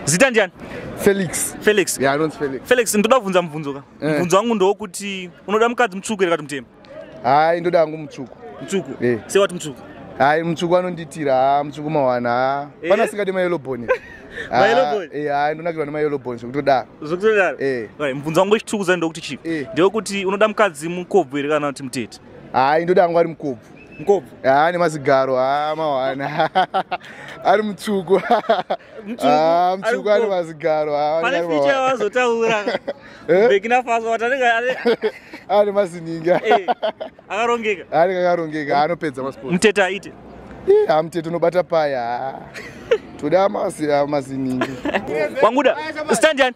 Zita ndiani? Felix. Felix. Yeah, anonzi Felix. Felix, ndoda kubvunza mubvunzo ka. Eh. Mubvunzo wangu ndowokuti unoda mukadzi mutsvuku here kana kuti mutema? Hayi, ndoda hangu mutsvuku. Mutsvuku. Eh. Sei wati mutsvuku? Hayi, mutsvuku anonditira, ha, mutsvuku mawana, ha. Eh? Pana asingadi mayellow bone. Ma-yellow bone? Eh, hayi, ndonakirwa nemayellow bone zvekutodaro. Zvekutodaro. Eh. Right, mubvunzo wangu wechituku zani ndokuti chii? Eh. Ndewekuti unoda mukadzi mukobvu here kana kuti mutete? Hayi, ndoda hangu ari mukobvu. Mukobvu. Ha, nemazigaro, ha, mawana. Ari mutsvuku. Mutsvuku, Ha, ari mutsvuku ane mukobvu. mazigaro, ha. Pane ari feature mawana. yawazotaura. Eh? Burkina Faso wati anenge Ane mazininga. eh, akarongeka. Anenge akarongeka, anopedza masports. Mutete aite. Eh, ha, mutete unobata paya. ha. Toda maziningi. Wanguda. Zita ndiani?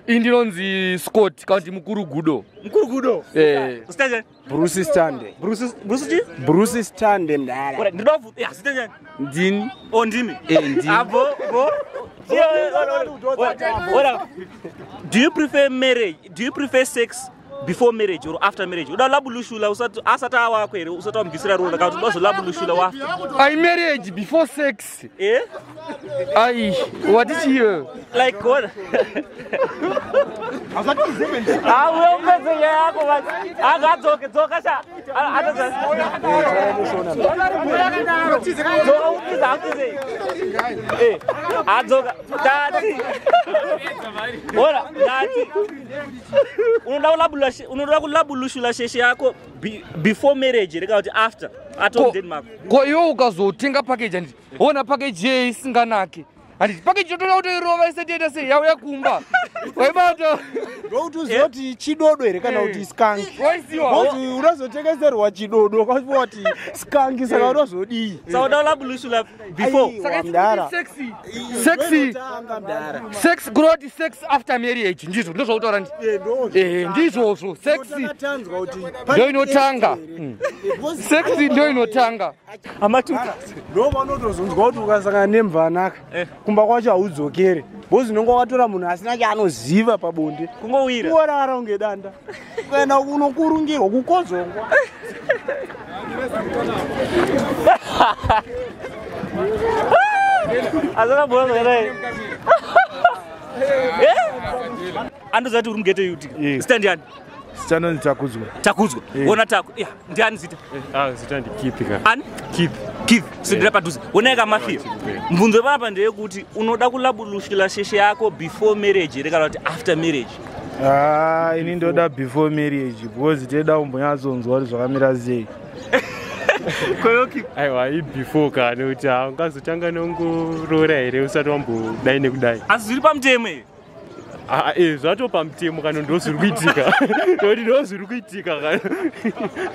Iyi ndinonzi Scott kana kuti Mukuru Gudo. Mukuru Gudo. Eh. Zita ndiani? Bruce Stande. Bruce Bruce chii? Bruce Stande mdara. Alright, ndoda kubvunza. Yeah, zita ndiani? Ndini. Oh, ndimi. Eh, ndimi. Ah, bo, bo. Ora. Do you prefer marriage? Do you prefer sex before marriage or after marriage? Uda labulushula usati asati awako here usati wamubvisira roora kana kuti udazolabulushula wafa. I marriage before sex. Eh? Ai, what is here? Like what? Ah, uye upedze nyaya yako basi. Angadzoke dzoka sha. Atadza. Dzoka utiza utize. Eh, adzoka. Tati. Ora, tati. Unoda kulabula unoda kulabulushula sheshe yako before marriage here kana kuti after ato Ko- Denmark. Ko iwe ukazotenga package handiti ona package yei isinganaki handiti package yotoda kutoirova isati yaita sei yauya kumba waibata Ndokuti uzive kuti chidodo here kana kuti skanki. waisiwa Ngokuti unozotengeserwa chidodo ukapiwa kuti skanki saka unozodii? Saka unoda kulabulushula before. Aiwa, Saka mdara. sexy sexy Inotanga mdara. sex growth sex after marriage ndizvo ndozvautaura ndi Eh, ndo. eh ndizvozvo sexy Takatanzwa kuti ndo inotanga. Sexy ndo inotanga. Amatuka. Ndo panotozonzwa kuti ukasangana nemvanaka Eh. kumba kwacho haudzokere bhozi unonge watora munhu asina chaanoziva pabonde Kungowira. kuorara unge danda kuenda unokurungirwa kukozongwa. Asana bora zvakadai. Eh? Andoziva kuti uri mughetto youth. Zita ndiani? Zita ndonzi Takudzwa. Takudzwa. Wona Taku. Yeah, ndiani zita? Ah, zita ndiKipi ka. Ani? Kipi. Kivi, sindira padhuze. Wonai kamafia. Mubvunzo wepapa ndeyekuti unoda kulabulushula sheshe yako before marriage here kana kuti after marriage? Ah, ini ndoda before marriage because tinoda kumbonyatsonzwa kuti zvakamira sei. Koyo Kipi. Aiwa, ibefore ka nekuti haungazotanga nongoroora here usati wambodai nekudai. Asi zviri pamutemo here? Ah, eh, zvatopa mutemo kana ndo zviri kuitika. Nekuti ndo zviri kuitika kana.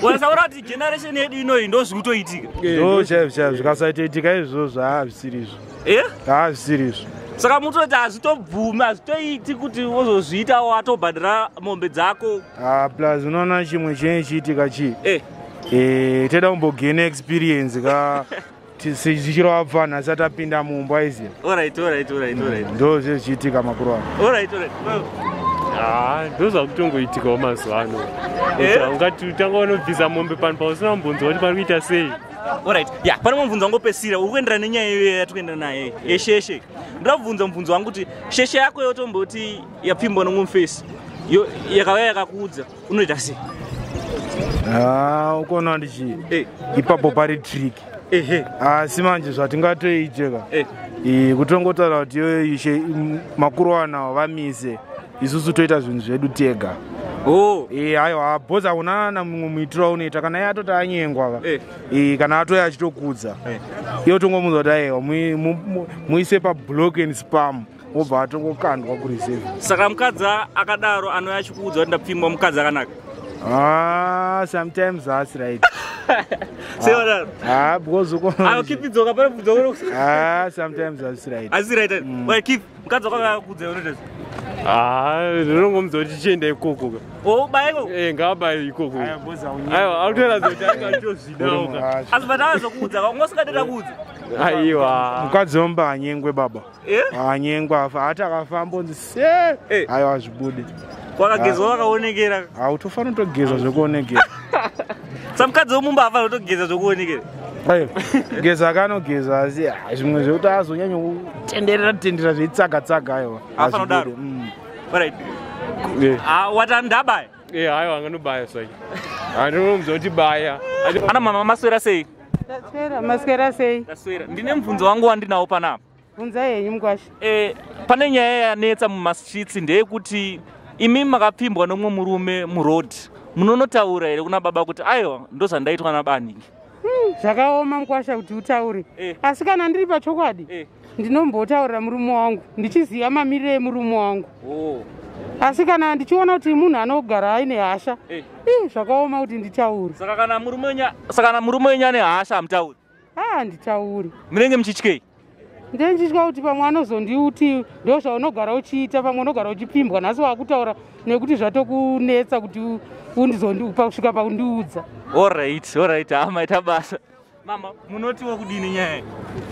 Wasaura kuti generation yedu inoyi ndo zviri kutoitika. Ndo chaizvo chaizvo zvikasaitoitika izvozvo haazvisiri izvo. Eh? Haazvisiri izvo. Saka mutoti hazvitobvumi hazvitoiti kuti wozozviita watobhadhara mombe dzako. Ah, plus unoona chimwe chinenge chiitika chii? Eh. Eh, toda kumbogena experience ka tichirova pfanha asati apinda mumba aiziva. Alright, alright, alright, alright. Ndo zvezvichiitika makuru ano. Alright, alright. Well, Ah, ndo zvakutongoitikawo mazuva ano. Eh? Kuti haungati utanga wanobvisa mombe pano pausina kumbonzwa kuti pari kuita sei. Alright. Yeah, pane mubvunzo wangu wopedzisira uri kuenderana nenyaya iyoyo yatikuenda nayo yesheshe. Ndoda kubvunza mubvunzo wangu kuti sheshe yako yotomboti yapfimbwa nomumufesi yakauya yakakuudza unoita sei? Ah, ukoona ndichi Eh. ipapo pari trick. Ehe. Asi manje zvatingatoite ka. Eh. Eh, kutongotaura kuti iyoyo ishe makuru anawo vamise isusu toita zvinhu zvedu tega. Oh. Eh, aiwa bhozi hakuna na mumwe muitiro aunoita kana iye atoti anyengwa ka. Eh. Eh, kana atouya achitokudza. Eh. Iye otongomunza kuti aiwa muise pablock and spam wobva atongokandwa kureserve. Saka mukadzi akadaro anouya achikuudza kuti ndapfimbwa mukadzi akanaka. Ah, sometimes that's right. Sei wadaro? Ah, because ukoona Ayo Kipi dzoka pane mubvunzo wangu. Ah, sometimes that's right. Asi right. Wai Kipi, mukadzi wako akakuudza unoita sei? Ah, ndinongomudza kuti chienda ikoko ka. Oh, baiko. Eh, ngaabaye ikoko. Bhozi haunyengwi. Aiwa, akutoratidza kuti anenge achitozvidawo ka. Ah, Asi but azokuudza wanga usingade kuudza. Aiwa. mukadzi womba anyengwe baba. Eh? Anyengwe afa ati akafamba onzi se. Eh. Aiwa zvibude. Wakagezwa wakaonekera. Hautofanira kutogeza zvekuonekera. Sa mukadzi womumba afanira kutogeza zvokuonekera. Aiwa, geza akanogeza asi ah, zvimwe zvekuti azonyanya kutenderera tenderera zveitsaga tsaga aiwa. Hafana kudaro. Alright. Ah, wati ndabaya. Eh, haiwa anganobaya zvake. Andinomudza kuti baya. Ana mama maswera sei? Taswera, maswera sei? Taswera. Ndine mubvunzo wangu wandinawo panapa. Bvunzai henyu mukwasha. Pane nyaya yanetsa mumastreets ndeyekuti imi makapfimbwa nomumwe murume muroad, munonotaura here kuna baba kuti aiwa ndozvandaitwa nabaningi? Zvakaoma mukwasha kuti utaure. Asi kana ndiri pachokwadi, ndinombotaurira murume wangu ndichiziva mamiriro emurume wangu. Oh. Asi kana ndichiona kuti munhu anogara aine hasha, ii zvakaoma kuti nditaure. Saka kana murume wenyu saka kana murume wenyu ane hasha hamutauri? Ah, handitauri. Munenge muchityei? Ndenichitya kuti pamwe anozondiuti ndo zvaunogara uchiita, pamwe unogara uchipfimbwa, nhasi wakutaura nekuti zvatokunetsa kuti undizondipa kusvika pakundiudza. Alright, alright, ha maita basa. Mama, munotiwo kudini nyaya iyi?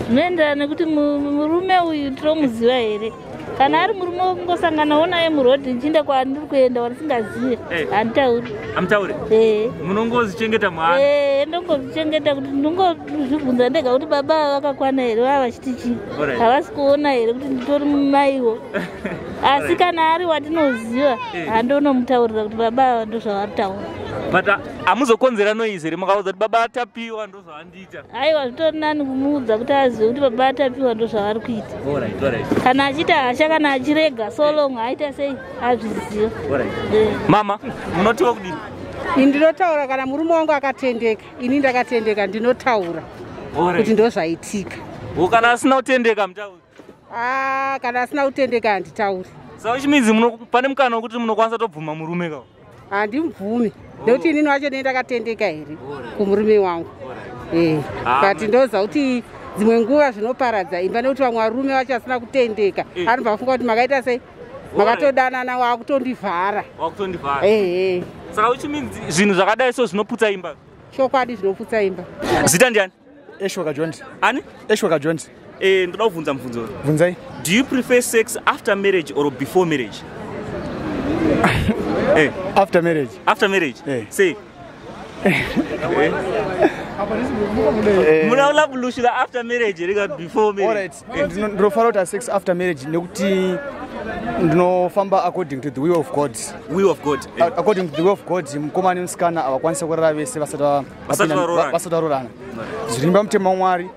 Zvinoenderana nekuti murume uyu tinomuziva here. Kana ari murume wekungosanganawo naye murodhi ndichienda kwandiri kuenda wandisingazive, handitauri. Hamutauri? Eh. Munongozichengeta mwana? Eh, ndongozvichengeta kuti ndongozvibvunza ndega kuti baba ava vakakwana here, vava vachiti chii, havasi kuona here kuti nditori maiwo. Asi kana ari watinoziva, handonomutaurira kuti baba ava ndozvavaritaura. But hamuzokonzera noise here makaudza kuti baba atapiwa ndozvavandiita? Aiwa, zvitori nani kumuudza kuti azive kuti baba atapiwa ndozvavari kuita. Alright, alright. Kana achiita hasha, kana achirega, so long aita sei azviziva. Alright. Mama, munotiwo kudini? Ini ndinotaura kana murume wangu akatendeka, ini ndakatendeka, ndinotaura kuti ndozvaitika. Wo kana asina kutendeka mutauri? Ah, kana asina kutendeka handitauri. Saka which means pane mukana wekuti munokwanisa tobvuma murume kawo? Handimubvumi nekuti inini wacho ndee ndakatendeka here kumurume wangu. Eh, Ah, but ndoziva kuti dzimwe nguva zvinoparadza imba nekuti vamwe varume vacho asina kutendeka anobva afunga kuti makaita sei, makatodanana, wakutondivhara. Wakutondivhara. Ehe. Saka which means zvinhu zvakadai so zvinoputsa imba? Chokwadi, zvinoputsa imba. Zita ndiani? Eshwaka Jones. Ani? Eshwaka Jones. Ndoda kubvunza mubvunzo. Bvunzai. Do you prefer sex after marriage or before marriage? After marriage. After marriage? Sei? Munoda bulushira after marriage here kana before marriage? Alright. Ndinofanira kuita sex after marriage nekuti ndinofamba according to the will of God. Will of God. According to the will of God, mukomana nemusikana havakwanisi kurara vese vasati Vasati varoorana. vasati varoorana. Zvirimba mutemo waMwari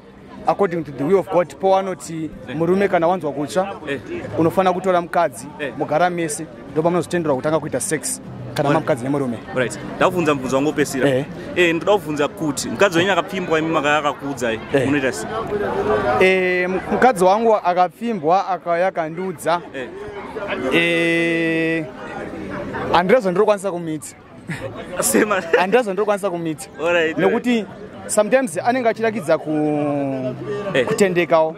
according to the will of God powanoti murume kana wanzwa kutsva unofanira kutora mukadzi mugara mese ndopamunozotenderwa kutanga kuita sex kana mamukadzi nemurume. Right. Ndakubvunza mubvunzo wangu wopesira. Ndoda kubvunza kuti mukadzi wenyu akapfimbwa imi makakuudzai, munoita sei? Mukadzi wangu akapfimbwa akauya akandiudza, handina zvandinokwanisa kumita. Handina zvandinokwanisa kumita nekuti sometimes anenge achirakidza kutendekawo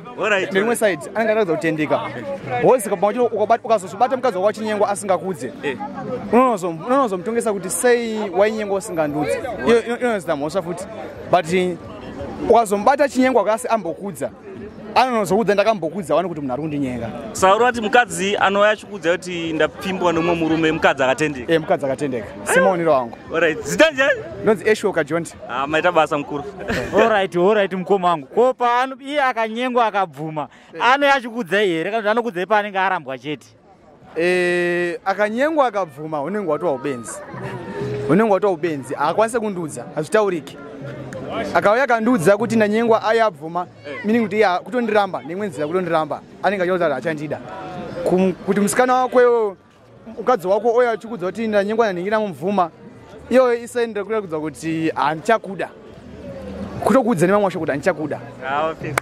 nerimwe side anenge achirakidza kutendeka because ukazozobata mukadzi wako achinyengwa asingakudze, unonozomutongesa kuti sei wainyengwa usingandudze. Iyo inozita mhosva futi, but ukazomubata chinyengwa kasi ambokudza, anonozoudza ndakambokudza wani kuti munhu ari kundinyenga. Saka uri vati mukadzi anouya achikuudza kuti ndapfimbwa nomumwe murume mukadzi akatendeka? Mukadzi akatendeka semaonero angu. Alright. Zita njani? Ndonzi Eshoka John. Ah, maita basa mukuru. Alright, alright mukoma wangu. Ko paano iye akanyengwa akabvuma, anouya achikuudzai here kana kuti anokuudzai paanenge arambwa chete? Akanyengwa akabvuma unenge watova ubenzi, unenge watova ubenzi. Haakwanisi kundiudza, hazvitauriki. Akauya akandiudza kuti ndanyengwa aye abvuma, meaning kuti iye kutondiramba neimwe nzira, kutondiramba anenge achiona kuti achandida. Kuti musikana wako iwewe, mukadzi wako ouya achikuudza kuti ndanyengwa nanhingi ndamubvuma, iyoyo isaendera kuratidza kuti handichakuda, kutokuudza nemamwe wacho kuti handichakuda. Ah, okay.